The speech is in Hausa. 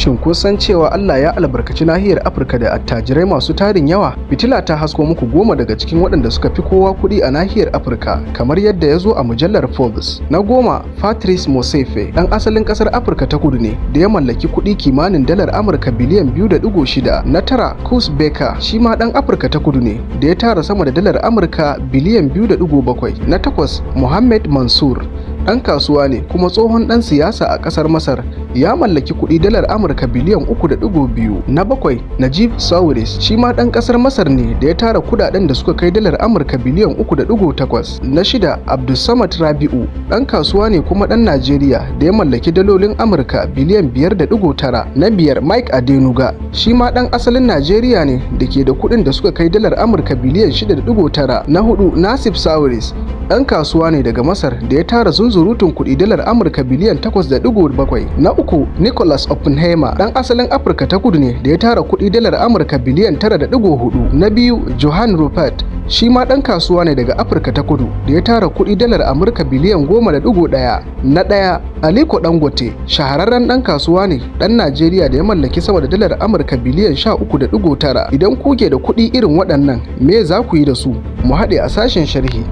Shin kun san cewa Allah ya albarkaci nahiyar Afirka da attajirai masu tarin yawa? Fitila ta hasko muku 10 daga cikin waɗanda suka fi kowa kuɗi a nahiyar Afirka, kamar yadda ya zo a mujallar Forbes. Na 10, Patrice Motsepe, ɗan asalin ƙasar Afirka ta Kudu ne da ya mallaki kuɗi kimanin dalar Amurka biliyan 2.6. Na 9, Koos Bekker, shi ma ɗan Afirka ta Kudu ne da ya tara sama da dalar Amurka biliyan 2.7. Na 8, Mohamed Mansour, ɗan kasuwa ne kuma tsohon ɗan siyasa a ƙasar Masar, ya mallaki kuɗi dalar Amurka biliyan 3.2. Na 7, Najib Sawiris, shi ma ɗan ƙasar Masar ne da ya tara kuɗaɗen da suka kai dalar Amurka biliyan 3.8. Na 6, Abdulsamad Rabi'u, ɗan kasuwa ne kuma ɗan Najeriya da ya mallaki dalolin Amurka biliyan 5.9. Na 5, Mike Adenuga, shi ma ɗan asalin Najeriya ne da ke da kuɗin da suka kai dalar Amurka biliyan 6.9. Na 4, Nasif Sawiris, ɗan kasuwa ne daga Masar da ya tara zunzurutun kuɗi dalar Amurka biliyan 8.7. Na 3, Nicholas Oppenheimer, ɗan asalin Afirka ta Kudu ne da ya tara kuɗi dalar Amurka biliyan 9.4. Na 2, Johan Rupert, shi ma ɗan kasuwa ne daga Afirka ta Kudu da ya tara kuɗi dalar Amurka biliyan 10.1. Na 1, Aliko Dangote, shahararren ɗan kasuwa ne ɗan Najeriya da ya mallaki sama da dalar Amurka biliyan 13.9. Idan ku ke da kuɗi irin waɗannan, me za ku yi da su? Mu haɗe a sashen sharhi.